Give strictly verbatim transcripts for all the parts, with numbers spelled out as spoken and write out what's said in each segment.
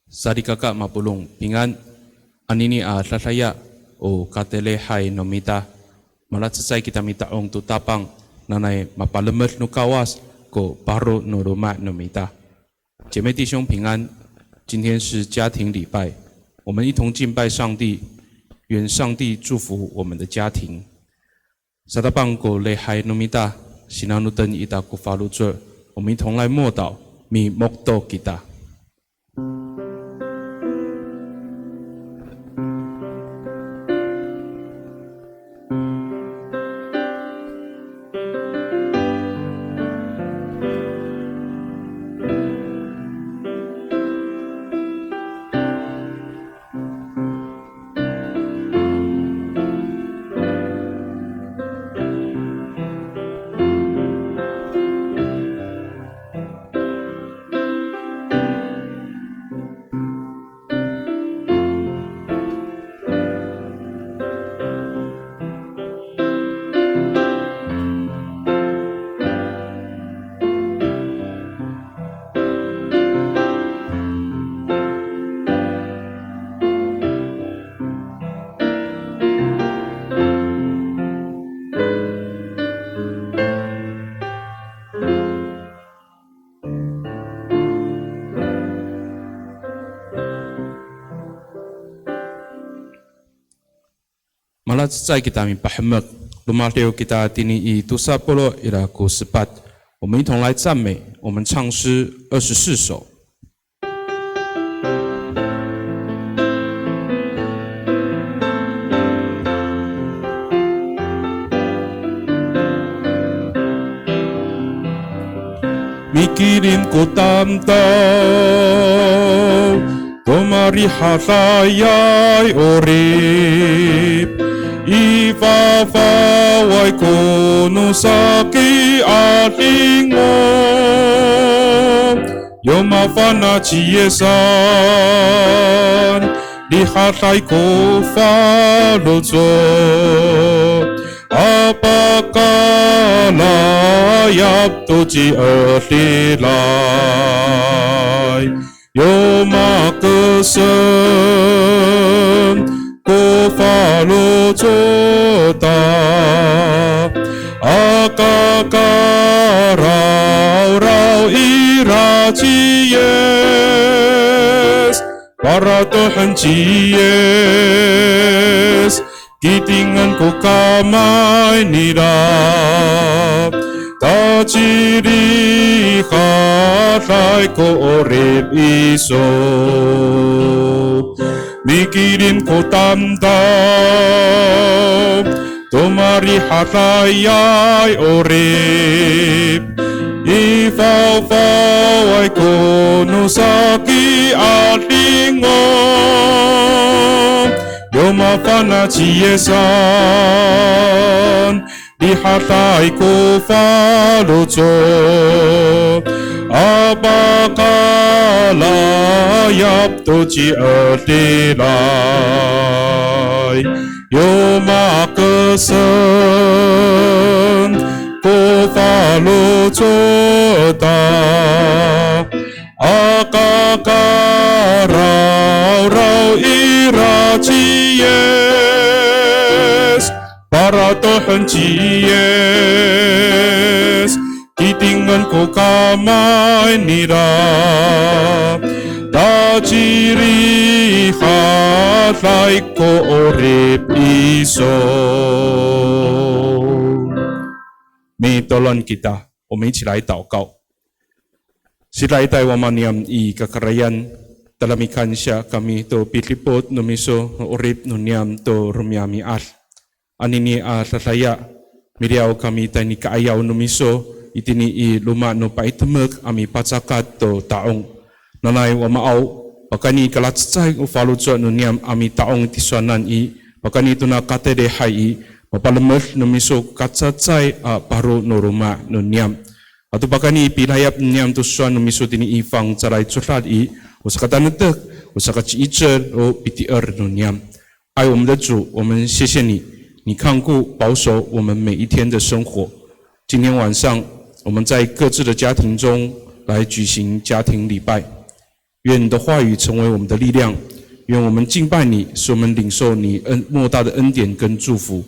Salikaka mapolong, pingan. Anini a dadaya o katelehay no mita. Malacecay kita mita'ong to Tapang, nanay mapalemed no Kawas ko paro no loma' no mita. 姐妹弟兄平安，今天是家庭礼拜，我们一同敬拜上帝，愿上帝祝福我们的家庭。Satapang ko lihay no mita, sinanoten ita ko faloco', 我们一同来默祷，mimokto kita. Malacecay kita mipahemek, romadiw kita tini i tosa polo' ira ko sepat. 我们一同来赞美，我们唱诗二十四首。 Mikilim ko tamdaw to marihadayay 'orip, i fafaway ko no saki a 'adingo. Yo mafana' ci Yisan, rihaday ko faloco', a pakalayap to ci'edilay. Yo makesem ko faloco' ta, aka karawraw ira ci Yis, paratohen ci Yis, kitingen ko kamay nira, ta cirihaday ko 'orip iso. Mikilim ko tamdaw to marihadayay 'orip, i fafaway ko no saki 'adingo. Yo mafana' ci Yisan, rihaday ko faloco', a pakalayap to ci'edilay. Yo makesem ko faloco' ta, aka karawraw ira ci Yis, paratohen ci Yis, kitingen ko kamay nira, ta cirihaday ko 'orip iso. Mitolon kita, 我们一起来祷告。 Sida'itay Wama niyam i kakarayan, tada mikansiya kami to pidipot no miso no 'orip no niyam to romi'ami'ad. Anini a dadaya, miliyaw kami tayni ka'ayaw no miso, itini i loma' no pa'itemek a mipacakat to ta'ong. Nanay Wamaaw, pakayni kalacecay o faloco' no niyam a mita'ong tisowanan i, pakayni tona kataylihay i, mapalemed no miso kacacay a paro no loma' no niyam. Ato pakayni pilayap niyam to sowal no miso tini i fangcalay codad i, o sakatanektek, o sakaci'icel, o pitier no niyam. 爱我们的主，我们谢谢你，你看顾保守我们每一天的生活。今天晚上，我们在各自的家庭中来举行家庭礼拜。愿你的话语成为我们的力量，愿我们敬拜你，使我们领受你恩，莫大的恩典跟祝福。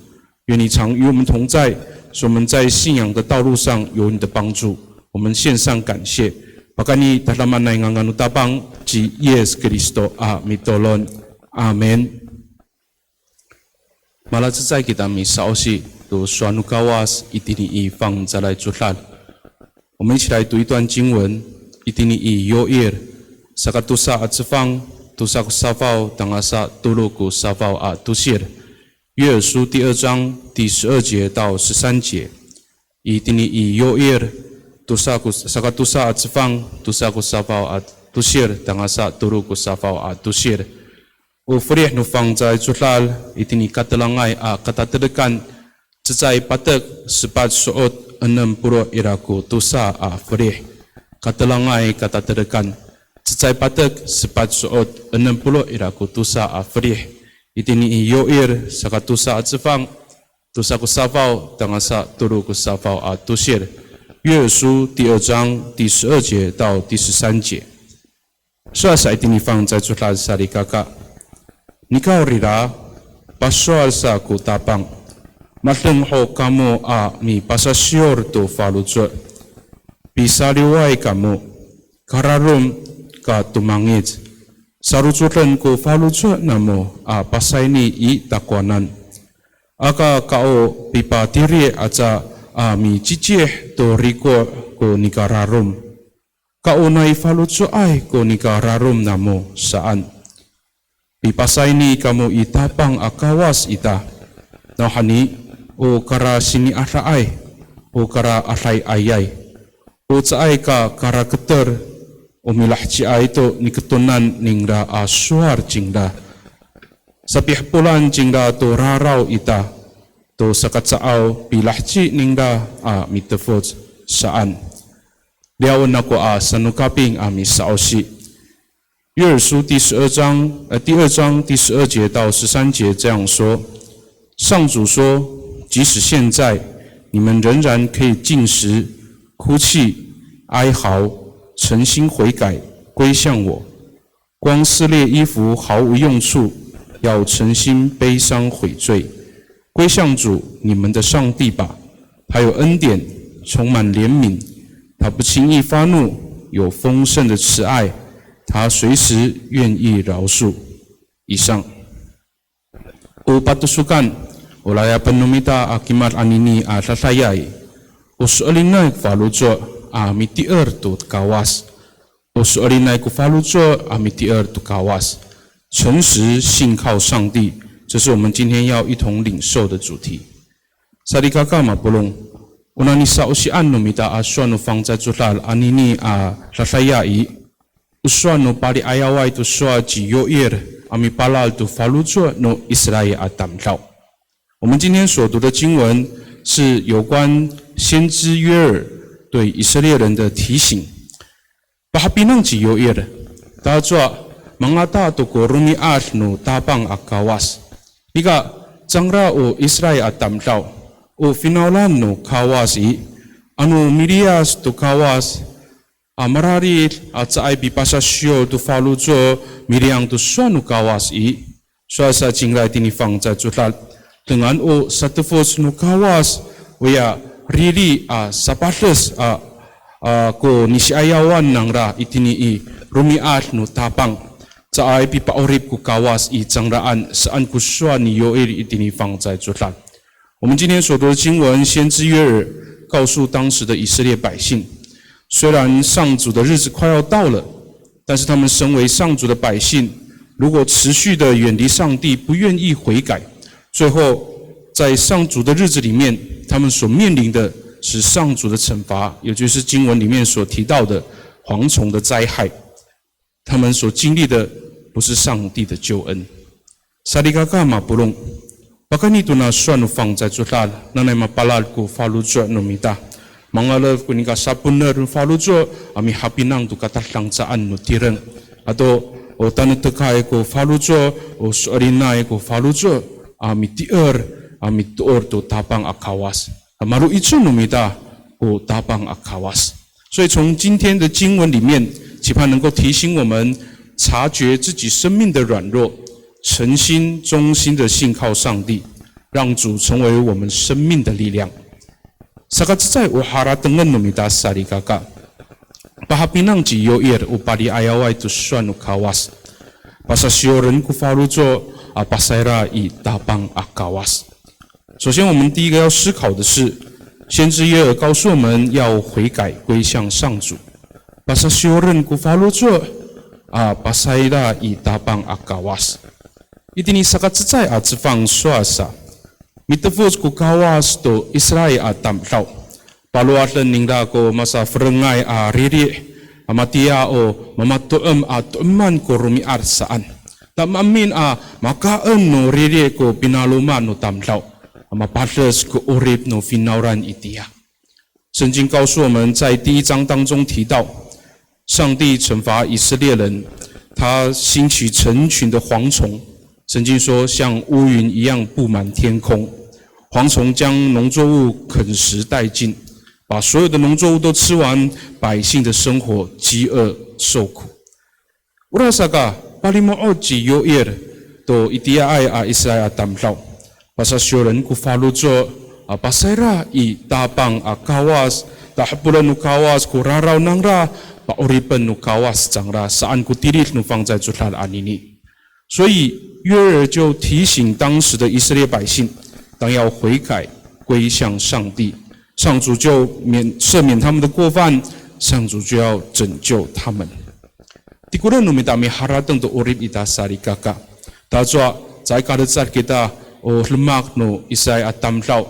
愿你常与我们同在，使我们在信仰的道路上有你的帮助。我们献上感谢。Pakayni tadamaanay ngangan no Tapang ci Yis Kristo a mitolon. Amin. Malacecay kita misa'osi to sowal no Kawas itini i fangcalay codad. 我们一起来读一段经文，itini i Yoil, saka tosa a cefang, tosa ko safaw tangasa tolo ko safaw a tosil. 约珥书第二章第十二节到十三节。 Itini i Yoil, tosa ko, saka tosa a cefang, tosa ko safaw a tosil, tangasa tolo ko safaw a tosil. O felih no fangcalay codad, itini katelangay a katatelekan, cecay patek sepat so'ot enem polo' ira ko tosa a felih. Katelangay katatelekan, cecay patek sepat so'ot enem polo' ira ko tosa a felih. Itini i Yoil, saka tosa a cefang, tosa ko safaw, tangasa tolo ko safaw a tosil. 约珥书第二章第十二节到第十三节。Sowal sa itini fangcalay codad salikaka. Nikawrira, pasowal sa ko Tapang. Madeng ho kamo a mipasasiyor to faloco'. Pisaliway kamo, kararom ka tomangic. Sarocoden ko faloco' namo a pasayni i takowanan. Aka kao pipatiri aca a micicih to riko' ko nikararom. Kao nai faloco'ay ko nikararom namo saan. Pipasayni kamo i Tapang a Kawas ita. Nawhani, o karasini'adaay, o karaadayayay. O caay ka karaketer, o milaheciay to niketonan ningra a sowal cingra. Sapihepolan cingra to raraw ita, to sakacaaw pilaheci ningra a mitefoc saan. Liyawen ako a sanokaping a misa'osi. 约珥书第十二章，呃，第二章第十二节到十三节这样说：上主说，即使现在，你们仍然可以禁食、哭泣、哀嚎，诚心悔改，归向我。光撕裂衣服毫无用处，要诚心悲伤悔罪，归向主你们的上帝吧。他有恩典，充满怜悯，他不轻易发怒，有丰盛的慈爱，他随时愿意饶恕。以上。O patosokan, o layapen no mita a kimad anini a dadaya i, o so'elinay ko faloco' a mitier to Kawas. O so'elinay ko faloco' a mitier to Kawas. 诚实信靠上帝，这是我们今天要一同领受的主题。Salikaka mapolong, o nani sa'osian no mita a sowal no fangcalay codad anini a dadaya i, o sowal no pali'ayaway to sowal ci Yoil a mipalal to faloco' no Israil a tamdaw. 我们今天所读的经文是有关先知约珥对以色列人的提醒。Pahapinang ci Yoil, tacowa mangata to ko romi'ad no Tapang a Kawas. Nika, cangra o Israil a tamdaw, o finawlan no Kawas i, ano miliyas to Kawas, a mararid, a caay pipasasiyor to faloco', miliyang to sowal no Kawas i, sowal sa cingra itini fangcalay codad. Dengan o satefoc no Kawas, oya riri a sapades a, a ko nisi'ayawan nangra itini i romi'ad no Tapang. Caay pipa'orip ko Kawas i cangraan saan ko sowal ni Yoil itini fangcalay codad. 我们今天所读的经文，先知约珥告诉当时的以色列百姓，虽然上主的日子快要到了，但是他们身为上主的百姓，如果持续的远离上帝，不愿意悔改，最后在上主的日子里面，他们所面临的是上主的惩罚，也就是经文里面所提到的蝗虫的灾害。 他们所经历的不是上帝的救恩。Salikaka mapolong, pakayni tona sowal no fangcalay codad, nanay mapalal ko faloco' no mita. Mangalef ko nika saponer no faloco' a mihapinang to katadancaan no tireng. Ato o tanektekay ko faloco', o so'elinay ko faloco' a mitier, a mitoor to Tapang a Kawas. A malo'icel no mita ko Tapang a Kawas. 所以从今天的经文里面，期盼能够提醒我们察觉自己生命的软弱，诚心忠心的信靠上帝，让主成为我们生命的力量。Saka cecay o haratengen no mita salikaka. Pahapinang ci Yoil o pali'ayaway to sowal no Kawas. Pasasiyoren ko faloco' a pasayra i Tapang a Kawas. 首先，我们第一个要思考的是，先知约珥告诉我们要悔改归向上主。Pasasiyoren ko faloco' a pasayra i Tapang a Kawas. Itini saka cecay a cefang sowal sa, mitefoc ko Kawas to Israil a tamdaw. Palowaden ningra ko masaferengay a riri', a matiya o mamato'em a to'eman ko romi'ad saan. Ta maemin a makaen no riri' ko pinaloma no tamdaw, a mapades ko 'orip no finawlan itiya. 圣经告诉我们，在第一章当中提到，上帝惩罚以色列人，他兴起成群的蝗虫，圣经说像乌云一样布满天空，蝗虫将农作物啃食殆尽，把所有的农作物都吃完，百姓的生活饥饿受苦。Orasaka, palimo'ot ci Yoil to itiyaay a Israil a tamdaw. Pasasiyoren ko faloco' a pasayra i Tapang a Kawas, ta hepolen no Kawas ko raraw nangra, pa'oripen no Kawas cangra, saan ko tilid no fangcalay codad anini. 所以约珥就提醒当时的以色列百姓，当要悔改归向上帝，上主就免赦免他们的过犯，上主就要拯救他们。Tikolen no mita miharateng to 'orip ita salikaka. Tacowa, caay kalecad kita o demak no Israil a tamdaw.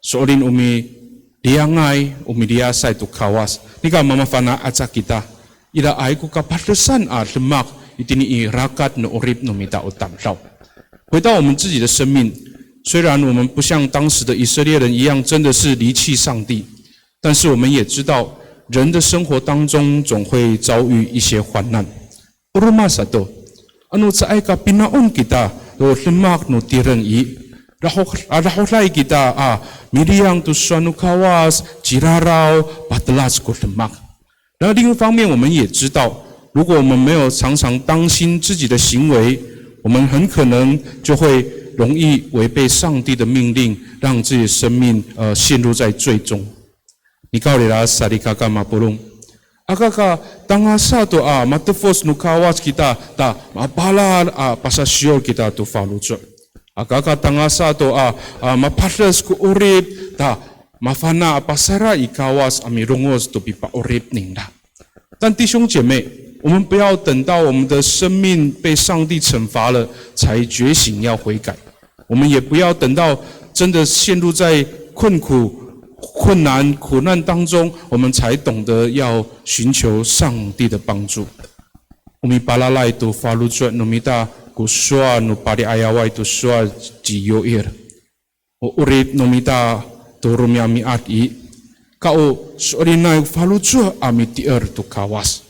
So'elin o miliyangay, o miliyasay to Kawas. Nika mamafana' aca kita. Iraay ko kapadesan a demak itini i rakat no 'orip no mita o tamdaw. 回到我们自己的生命，虽然我们不像当时的以色列人一样真的是离弃上帝，但是我们也知道人的生活当中总会遭遇一些患难。Oroma sato, ano caay ka pina'on kita to demak no tireng i, raho-, a, rahoday kita a miliyang to sowal no Kawas, ciraraw, patelac ko demak. 那另一方面，我们也知道，如果我们没有常常当心自己的行为，我们很可能就会容易违背上帝的命令，让自己的生命，呃，陷入在罪中。Nikawrira salikaka mapolong. Aka ka tangasa to a matefoc no Kawas kita ta mapalal a pasasiyor kita to faloco'. Aka ka tangasa to a, a mapades ko 'orip ta mafana' a pasayra i Kawas a milongoc to pipa'orip ningra. 但弟兄姐妹，我们不要等到我们的生命被上帝惩罚了才觉醒要悔改，我们也不要等到真的陷入在困苦、困难、苦难当中，我们才懂得要寻求上帝的帮助。O mipalalay to faloco' no mita ko sowal no pali'ayaway to sowal ci Yoil. O 'orip no mita to romi'ami'ad i, ka o so'elinay faloco' a mitier to Kawas.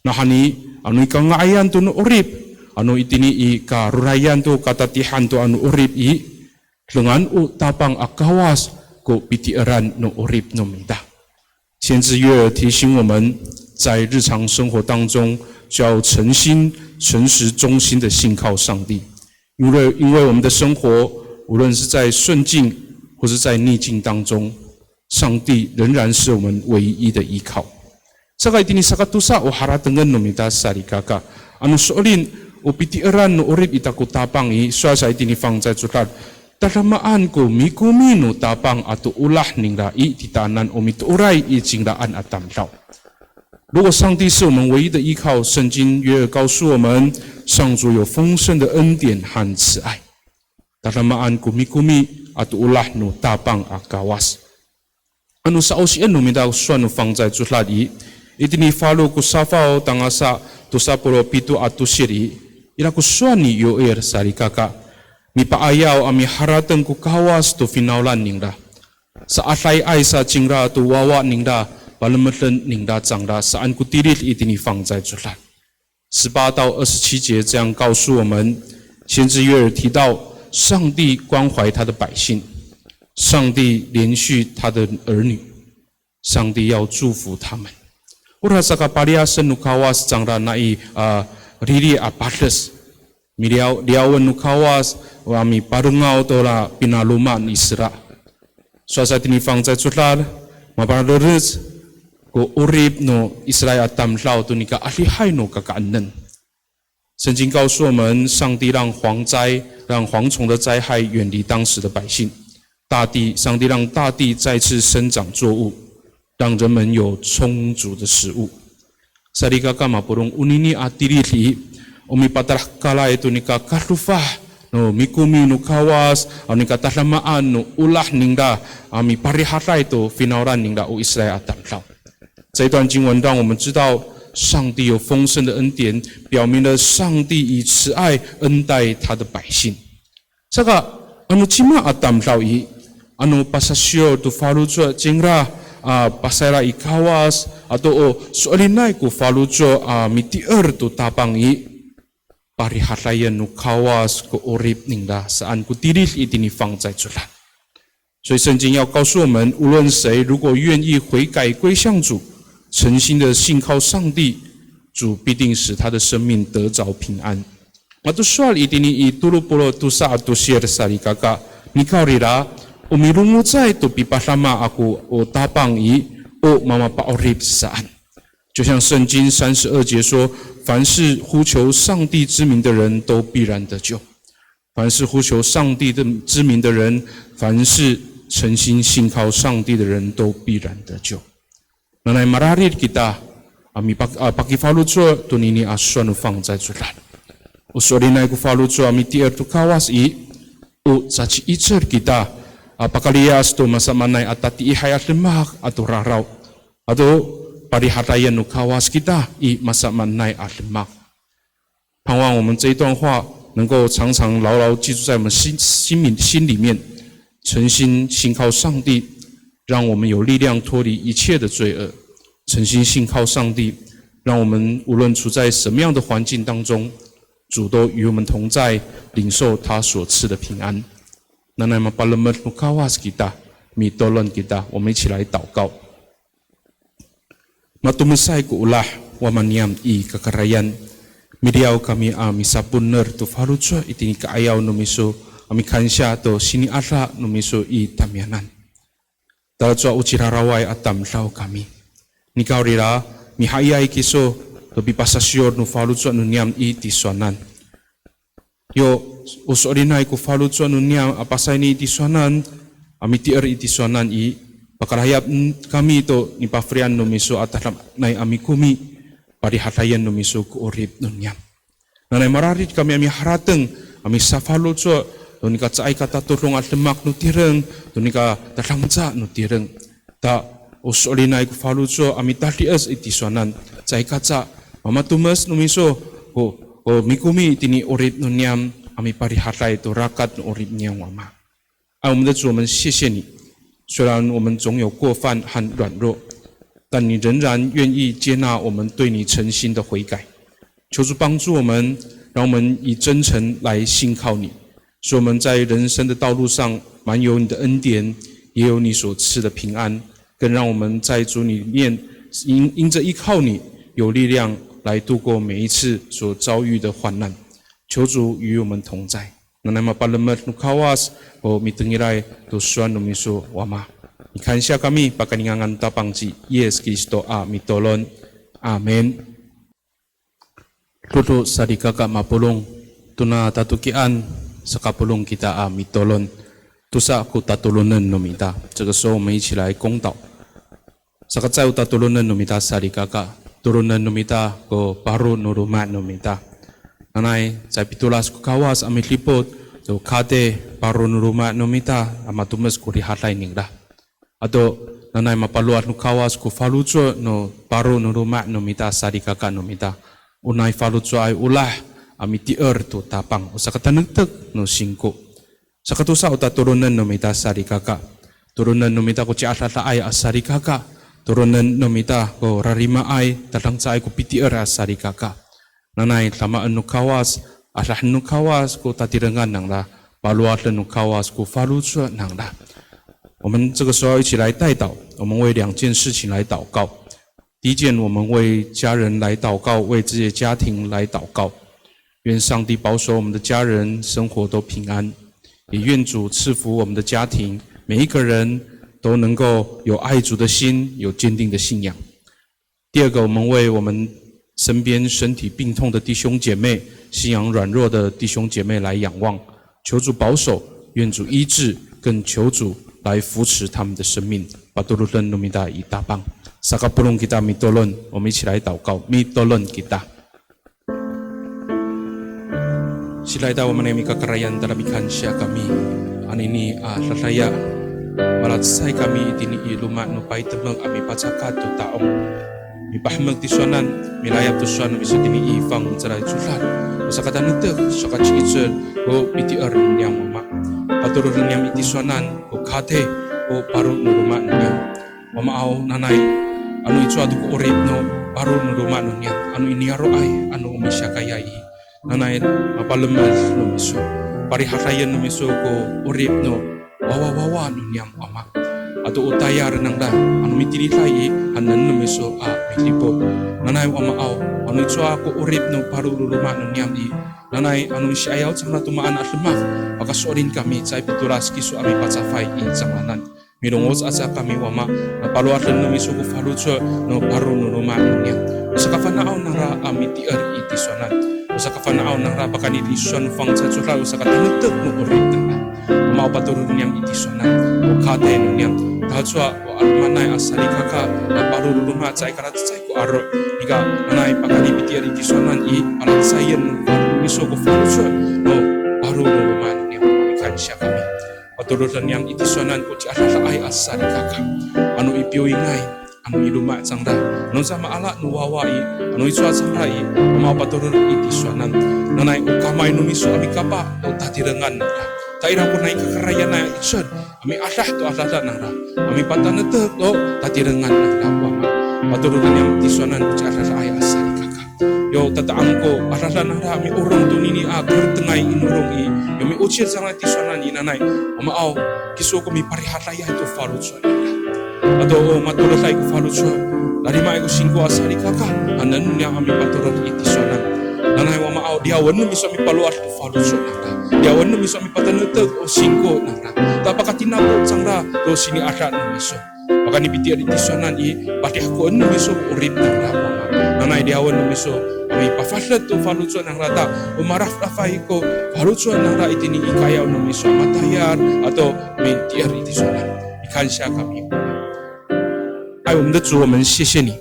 Nawhani, ano i kanga'ayan to no 'orip, ano itini i karorayan to katatiihan to ano 'orip i, dengan o Tapang a Kawas ko pitieran no 'orip no mita. 先知约珥提醒我们，在日常生活当中，就要诚心、诚实、忠心的信靠上帝，因为，因为我们的生活，无论是在顺境或是在逆境当中，上帝仍然是我们唯一的依靠。Saka itini sakatosa o haratengen no mita salikaka. Ano so'elin, o pitieran no 'orip ita ko Tapang i, sowal sa itini fangcalay codad. Tadamaan ko mikomi no Tapang ato olah ningra i titaanan o mitooray i cingraan a tamdaw. 如果上帝是我们唯一的依靠，圣经约珥告诉我们，上主有丰盛的恩典和慈爱。Tadamaan ko mikomi ato olah no Tapang a Kawas. Ano sa'osien no mita ko sowal no fangcalay codad i, itini falo ko safaw tangasa tosa polo' pito a tosil i, ira ko sowal ni Yoil salikaka. Mipa'ayaw a miharateng ko Kawas to finawlan ningra. Sa'adayay sa cingra to wawa ningra, palemeden ningra cangra, saan ko tilid itini fangcalay codad. 十八到二十七节这样告诉我们，先知约珥提到上帝关怀他的百姓，上帝怜恤他的儿女，上帝要祝福他们。Orasaka paliyasen no Kawas cangra nai, a, riri a pades. Miliyaw, liyawen no Kawas, a miparengaw to ra pinaloma ni Isera. Sowal sa itini fangcalay codad, maparerec ko 'orip no Israil a tamdaw to nika adihay no kakaenen. 圣经告诉我们，上帝让蝗灾、让蝗虫的灾害远离当时的百姓。大地，上帝让大地再次生长作物，让人们有充足的食物。Salikaka mapolong, onini a tilid i, o mipatahkalay to nika kadofah no mikomi no Kawas, a nika tadamaan no olah ningra, a miparihaday to finawlan ningra o Israil a tamdaw. 这一段经文让我们知道，上帝有丰盛的恩典，表明了上帝以慈爱恩待他的百姓。Saka, ano cima a tamdaw i, ano pasasiyor to faloco' cingra, a, pasayra i Kawas, ato o so'elinay ko faloco', a, mitier to Tapang i, parihadayen no Kawas ko 'orip ningra saan ko tilid itini fangcalay codad. 所以圣经要告诉我们，无论谁，如果愿意悔改归向主，诚心的信靠上帝，主必定使他的生命得着平安。Mato sowal itini i tolo polo' tosa a tosir salikaka, nikawrira, o milongocay to pipadama ako o Tapang i, o mamapa'orip saan. 就像圣经三十二节说，凡是呼求上帝之名的人都必然得救。凡是呼求上帝的之名的人，凡是诚心信靠上帝的人都必然得救。Nanay mararid kita, a, mipak-, a, pakifaloco' tonini a sowal no fangcalay codad. O so'elinay ko faloco' a mitier to Kawas i, o caci'icel kita, a, pakaliyas to masamaanay a tatiihay a demak ato raraw. Ato parihadayen no Kawas kita i masamaanay a demak. 盼望我们这一段话能够常常牢牢记住在我们心，心里，心里面，诚心信靠上帝，让我们有力量脱离一切的罪恶。诚心信靠上帝，让我们无论处在什么样的环境当中，主都与我们同在，领受他所赐的平安。Nanay mapalemed no Kawas kita, mitolon kita, 我们一起来祷告。 Matomesay ko olah, Wama niyam i kakarayan. Miliyaw kami a misaponer to faloco' itini ka'ayaw no miso, a mikansiya to sini'ada no miso i tamiyanan. Talacowa o ciraraway a tamdaw kami. Nikawrira, mihaiay kiso to pipasasiyor no faloco' no niyam i tisowanan. Yo, o so'elinay ko faloco' no niyam a pasayni i tisowanan, a mitier i tisowanan i, pakalahayap kami to nipafelian no miso a tadamaanay a mikomi, parihadayen no miso ko 'orip no niyam. Nanay mararid kami a miharateng, a misafaloco' to nika caay katatodong a demak no tireng, to nika tadangca no tireng. Ta, o so'elinay ko faloco' a mitadies i tisowanan, caay kaca mamatomes no miso ko, ko mikomi itini 'orip no niyam a miparihaday to rakat no 'orip niyam, Wama. 爱我们的主，我们谢谢你。虽然我们总有过犯和软弱，但你仍然愿意接纳我们对你诚心的悔改。求主帮助我们，让我们以真诚来信靠你，使我们在人生的道路上满有你的恩典，也有你所赐的平安，更让我们在主里面因，因着依靠你，有力量来度过每一次所遭遇的患难。求主与我们同在。Nanay mapalemed no Kawas, o mitengilay to sowal no miso, Wama. Mikansiya kami, pakayni i ngangan no Tapang ci Yis Kristo a mitolon. Amin. Dodo salikaka mapolong, tona tatokian, sakapolong kita a mitolon. Tosa ko tatolonen no mita. 这个时候我们一起来公祷。Sakacecay o tatolonen no mita salikaka, tolonen no mita ko paro no loma' no mita. Nanay, caay pitolas ko Kawas a midipot to kate paro no loma' no mita, a matomes ko rihaday ningra. Ato, nanay mapalowad no Kawas ko faloco' no paro no loma' no mita salikaka no mita. O nai faloco'ay olah a mitier to Tapang, o sakatanektek no singko. Sakatosa o tatolonen no mita salikaka. Tolonen no mita ko ciadadaay a salikaka. Tolonen no mita ko rarimaay, tadangcaay ko pitier a salikaka. Nanay damaen no Kawas, adahen no Kawas ko tatirengan nangra, palowaden no Kawas ko faloco' nangra. 我们这个时候一起来代祷，我们为两件事情来祷告。第一件，我们为家人来祷告，为这些家庭来祷告。愿上帝保守我们的家人生活都平安，也愿主赐福我们的家庭，每一个人都能够有爱主的心，有坚定的信仰。第二个，我们为我们身边身体病痛的弟兄姐妹、信仰软弱的弟兄姐妹来仰望，求主保守，愿主医治，更求主来扶持他们的生命。Patoroden no mita i Tapang. Sakapolong kita mitolon, 我们一起来祷告，mitolon kita. Sidaitay wama niyam i kakarayan, tada mikansiya kami. Anini a dadaya, malacecay kami itini i loma' no paytemek a mipacakat to ta'ong. Mipahemek tisowanan, milayap to sowal no miso itini i fangcalay codad. O sakatanektek, sakaci'icel ko pitier niyam, Wama. Patoroden niyam i tisowanan ko kati, ko paro no loma' niyam. Wama aw, nanay, ano icowa to ko 'orip no paro no loma' no niyam, ano i niyaro'ay, ano o misiyakayay i, nanay mapalemed no miso, parihadayen no miso ko 'orip no wawawawa no niyam, Wama. Ato o tayal nangra, ano mitiliday i, haenen no miso a midipot. Nanay Wama aw, ano icowa ko 'orip no paro no loma' no niyam i, nanay ano misi'ayaw cangra to maan a demak, pakaso'elin kami caay pitolas kiso a mipacafay i cangraanan. Milongoc aca kami Wama, napalowaden no miso ko faloco' no paro no loma' no niyam. O sakafana'aw nangra a mitier i tisowanan. O sakafana'aw nangra pakayni i sowal no fangcalay codad, o sakatanektek no 'orip nangra. Wama aw, patoroden niyam i tisowanan ko kati no niyam. Tacowa o 'alomanay a salikaka a paro no loma' caay kalacecay ko aro'. Nika nanay pakayni pitier i tisowanan i, palacecayen no miso ko faloco' no paro no loma' no niyam. Mikansiya kami. Patoroden niyam i tisowanan ko ciadadaay a salikaka. Ano i piyoingay, ano i loma' cangra, ano sa maala no wawa i, ano icowa cangra i, Wama aw, patorod i tisowanan. Nanay o kamay no miso a mikapa to tatirengan nangra. Ta ira ko nai kakarayanay a 'icel a miadah to adada nangra, a mipatanektek to tatirengan nangra, Wama. Patoroden niyam i tisowanan ko ciadadaay a salikaka. Yo tata'ang ko adada nangra a miorong tonini a kertengay i norong i, yo miocil cangra i tisowanan i, nanay Wama aw, kiso ko miparihadayay to faloco' nangra. Ato o matoleday ko faloco', lalimaay ko singko a salikaka, haenen niyam a mipatorod i tisowanan. Nanay Wama aw, liyawen no miso a mipalowad to faloco' nangra. Liyawen no miso a mipatanektek o singko nangra. Ta pakatinako cangra to sini'ada no miso. Pakayni pitier i tisowanan i, padihakoen no miso ko 'orip nangra, Wama. Nanay liyawen no miso a mipafaded to faloco' nangra, ta o marafrafay ko faloco' nangra itini i ka'ayaw no miso a matayal ato mitier i tisowanan. Mikansiya kami. 爱我们的主，我们谢谢你。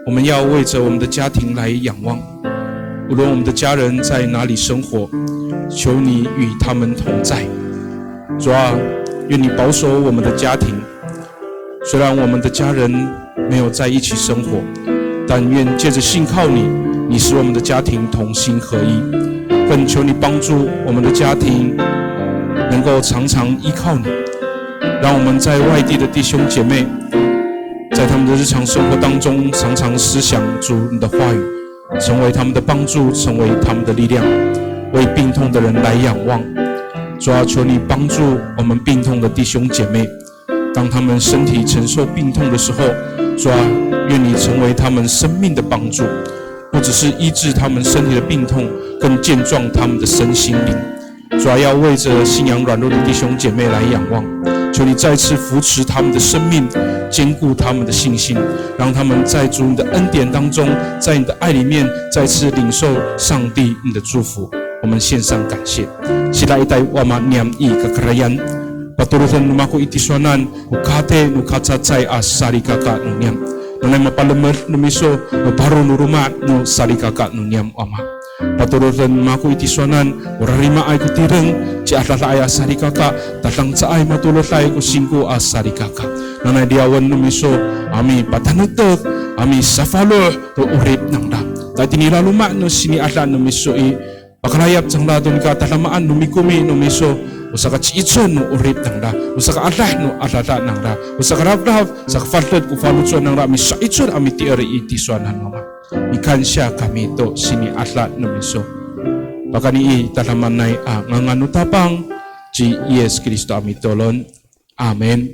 我们要为着我们的家庭来仰望，无论我们的家人在哪里生活，求你与他们同在。主啊，愿你保守我们的家庭。虽然我们的家人没有在一起生活，但愿借着信靠你，你使我们的家庭同心合一。更求你帮助我们的家庭能够常常依靠你，让我们在外地的弟兄姐妹，在他们的日常生活当中常常思想主你的话语，成为他们的帮助，成为他们的力量，为病痛的人来仰望。主啊，求你帮助我们病痛的弟兄姐妹，当他们身体承受病痛的时候，主啊，愿你成为他们生命的帮助，不只是医治他们身体的病痛，更健壮他们的身心灵。主啊，要为着信仰软弱的弟兄姐妹来仰望，求你再次扶持他们的生命，坚固他们的信心，让他们在主你的恩典当中，在你的爱里面再次领受上帝你的祝福。我们献上感谢。Sidaitay Wama niyam i kakarayan, patoroden no mako i tisowanan ko kati no kacacay a salikaka no niyam. Nanay mapalemed no miso no paro no loma' no salikaka no niyam, Wama. Patoroden mako i tisowanan ko rarimaay ko tireng, ciadadaay a salikaka, tadangcaay matoroday ko singko a salikaka. Nanay liyawen no miso a mipatanektek, a misafaloh to 'orip nangra. Ta itini laloma' no sini'ada no miso i, pakalayap cangra to nika tadamaan no mikomi no miso, o sakaci'icel no 'orip nangra, o sakaadah no adada nangra, o sakarafraf, sakafaded ko faloco' nangra, misa'icel a mitier i tisowanan, Wama. Mikansiya kami to sini'ada no miso. Pakayni i tadamaanay a ngangan no Tapang ci Yis Kristo a mitolon. Amin.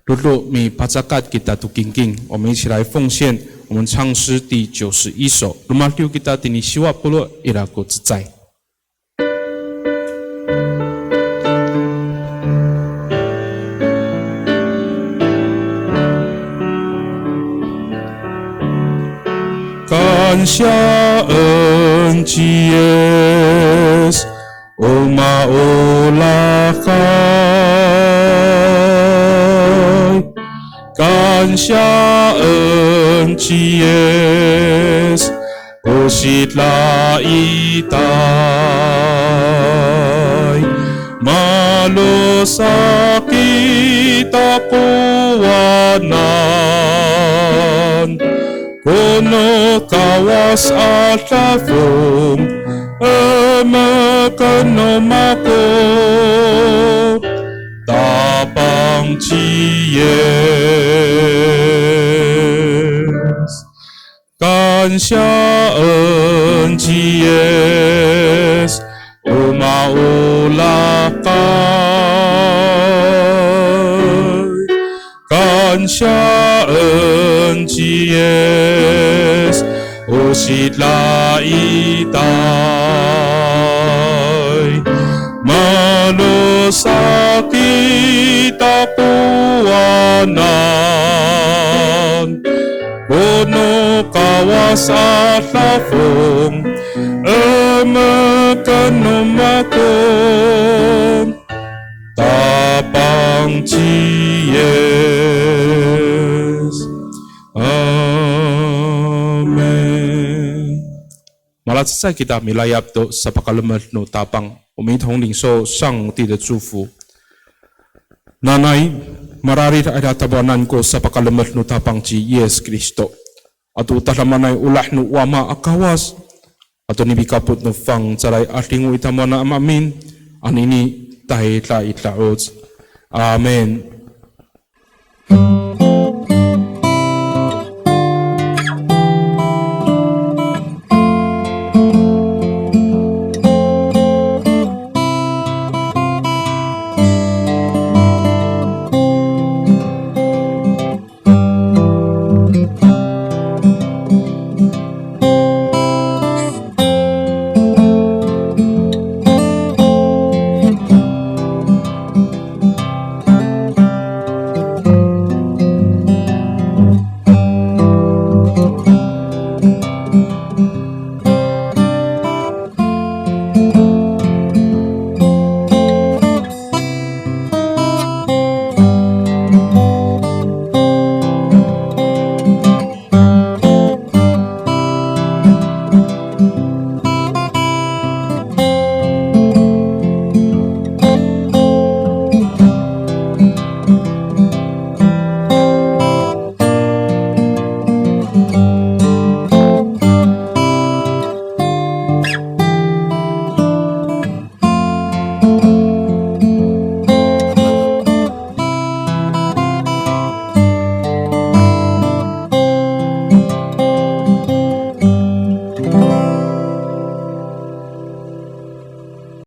Dodo mipacakat kita to kingking, 我们一起来奉献，我们唱诗第九十一首。Romadiw kita tini siwa polo' ira ko cecay. Kansiyaen ci Yis, o maolakay. Kansiyaen ci Yis, o sidaitay. Malosak i takowanan, kono Kawas a dafong, emeken no mako, Tapang ci Yis. Kansiyaen ci Yis, o maolakay. Kansiyaen ci Yis, o sidaitay. Malosak i takowanan, kono Kawas a dafong, emeken no mako, Tapang ci Yis. Amin. Malacecay kita milayap to sapakalemed no Tapang. 我们一同领受上帝的祝福。Nanay, mararid a ira tamowanan ko sapakalemed no Tapang ci Yis Kristo. Ato tadamaanay olah no Wama a Kawas. Ato nipikapot no fangcalay a 'Adingo i tamowanan a maemin. Anini tayra i da'oc. Amin.